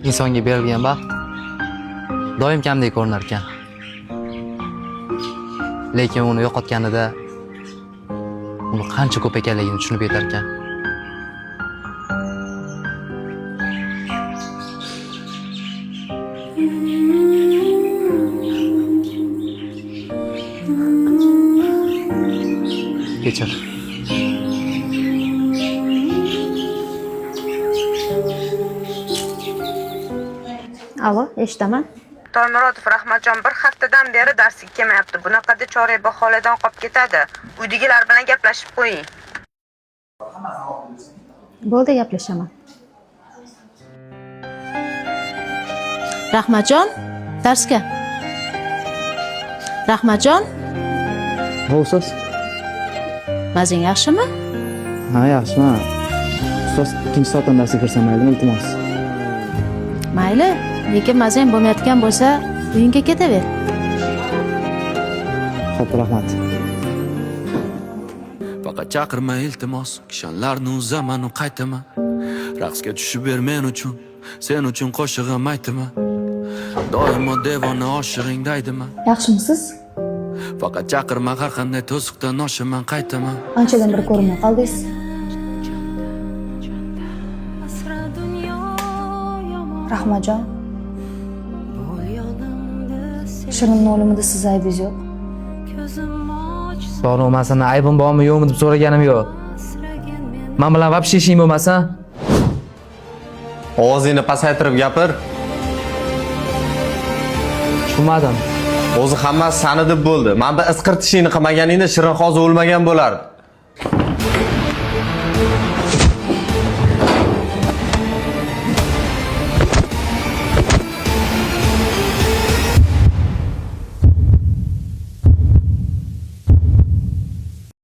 Insonga berilgan baxt doim kamdek ko'rinar ekan. Lekin uni yo'qotganida uni qancha ko'p ekanligini tushunib yetar ekan. Kechir. Alo, eshitaman. Toymurodov Rahmatjon bir haftadan beri darsga kelmayapti. Bunaqada chorak baholidan qolib ketadi. Uydagilar bilan gaplashib qo'ying. Bo'ldi, gaplashaman. Rahmatjon, darsga. Rahmatjon, Ha, ustoz. Mazang yaxshimi? Ha, yaxshiman. Ustoz, ikkinchi soatdan darsga kirsam maylimi, iltimos. Mayli, lekin mazang bo'lmayotgan bo'lsa, uyingga ketaver. Xo'p, rahmat. Faqat chaqirma, iltimos. Kishanlarni uzaman, qaytaman. Raqsga tushib ber men uchun. Sen uchun qo'shig'im aytaman. Doimo devona oshig'ing daydiman. Yaxshimisiz? Faqat chaqirma, har qanday to'siqdan oshaman, qaytaman. Anchadan beri ko'rinmay qoldingiz. Rahmatjon, Shirinni o'limida sizni aybingiz yo'q. Bonu, man sendan aybim bormi, yo'qmi deb so'raganim yo'q. Man bilan вообще ishing bo'lmasa, Ovozingni pasaytirib gapir. Tushunmadim. O'zi hammasi sani deb bo'ldi. Mana bu isqirtishingni qilmaganingda Shirin hozir o'lmagan bo'lardi.